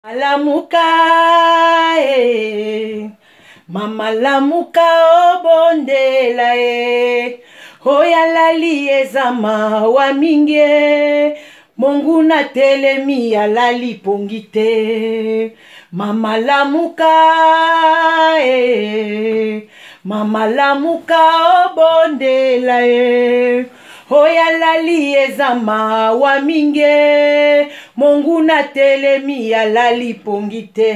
Lamuka e mama lamuka obondela e oyo alali eza mawa mingi e monguna telemi alali pongi te mama lamuka e mama lamuka obondela e oyo alali eza mawa mingi monguna telemi alali pongi te.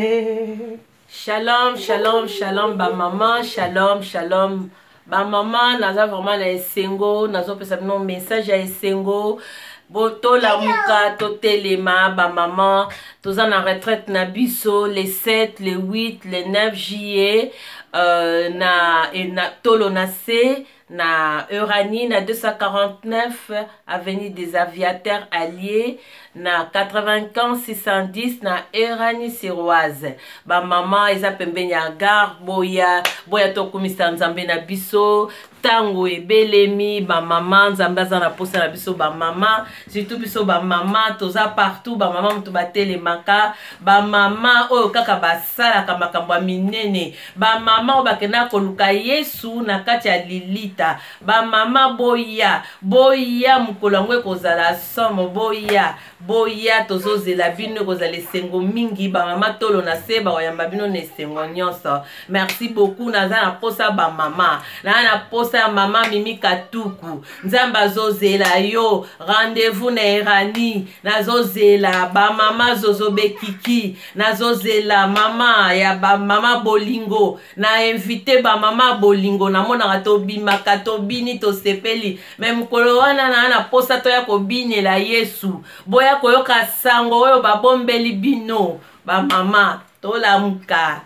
Shalom, shalom, shalom ba maman, shalom, shalom ba maman, naza vraiment na esengo, nazopesa bino message ya esengo. Botolamuka, totelema ba maman, toza na retraite na biso le 7, le 8, le 9 juillet na tolo na se na Uranie na 249 avenue des Aviateurs Alliés na 95 610 na Uranie Siroise. Ba mama eza pembeni ya gare, boya boya tokumisa Nzambe na biso tango ebelemi. Ba mama, Nzambe aza na posa na biso ba mama, surtout biso ba mama toza partout, ba mama mutu batelemaka, ba mama oyo kaka basalaka makambo ya minene, ba mama oyo bakendaka koluka Yesu na kati ya lilita. Ba mama boya boya, mokolo yango ekozala somo, boya boya, tozozela bino, ekozala esengo mingi. Ba mama tolo na se bakoyamba bino na esengo nyonso. Merci beaucoup. Naza na posa ba mama, naza na posa ya mama Mimi Katuku, Nzambe azozela yo, rendez-vous na Erani. Nazozela ba mama Zozo Bekiki, nazozela mama ya ba mama bolingo, na invité ba mama bolingo. Namonaka tobimaka, tobini, tosepeli, me mokolo wana naa na posa toya kobinela Yesu. Boya koyoka sango oyo babombeli bino. Bamama, tolamuka.